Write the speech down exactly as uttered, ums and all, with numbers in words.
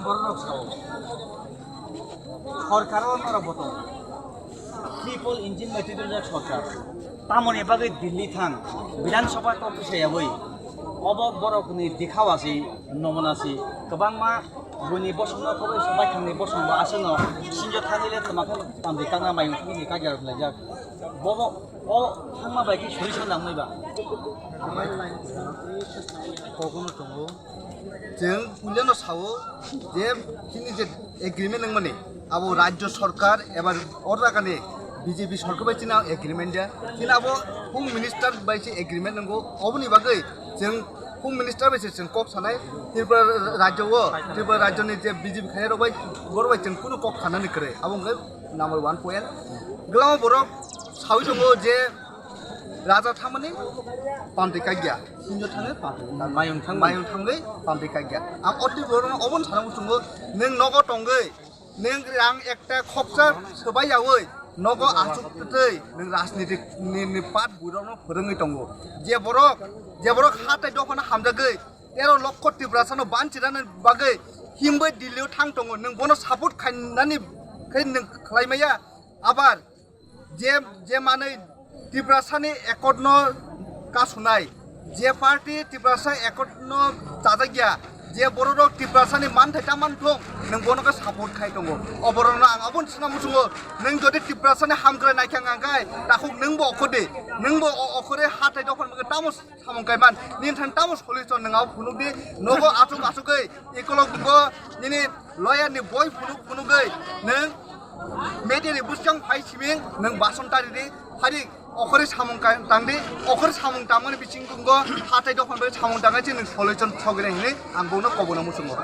Borok sao. Sorkar o norok bo tongo. Triple engine bai twi rijak sorkar. Tamoni bagwi Delhi thang, Bidhan Sabha kok kisa yawi. Obo borokni dikhao asi, nomona si. Kwbangma buini bosongno khoboi sabai thangni bosongbo aswkno sinjo thangwi le twma khe tamni kakna mayung thangni kakya rok laijak. Bobo o thangma bai khe solution nangmani ba. Kokno tongo. Chwng puilano sao je chini je agreement nangmani abo rajyo sorkar eba o jagani B J P sorkar bai chini agreement ya. Chini abo Home Minister bai se agreement nango. Oboni bagwi chwng Home Minister bai se chwng kok sanai Tripura rajyo o, Tripura rajyoni je B J P khairok bai borok bai chwng kunu kok sanani kwrwi. Abo wngkha number one point. Glama borok sawi tongo je raja thangmani pamtwi kaikya. Sinjo thangwi pamtwi kaikya. Mayung thangmani. Mayung thangwi pamtwi kaikya. Ang oti borokno oboni sana muchungo, nwng nogo tongwi, nwng rang ekta khoksa swbai yawi, nogo achuk twtwi nwng rajniti ni, ni pat buirokno phwrwngwi tongo. Je borok, je borok hatai dophano hamjagwi tero lokho Tiprasano banchirani bagwi himbai Delhi o thang tongo, nwng bono support khainani khe nwng khlai maya. Abar je, je manwi Tiprasani accord no kasunai, je party Tiprasa accord no chajakya, je bororok Tiprasani manthai ta manthung, nwng bono khe support khai tongo. Oborokno ang aboni sina muchungo, nwng jodi Tiprasani hamkrai naikha hwnkha khe, takhuk nwngbo okhode, nwngbo o-, okhore hatai dophani bagwi tamo samung kaiman, nini thani tamo solution nwng abo phunukdi, nogo achuk achugwi, ekolog bo nini lawyer ni boi phunuk phunugwi, nwng media ni bwskang phai siming, nwng bason tari di, phari okhore samung ka-, tang di, okhore samung tangmani bising tongo, hatai dophani bagwi samung tangai se nwng solution sogwi nai hinwi ang bono kobona muchungo.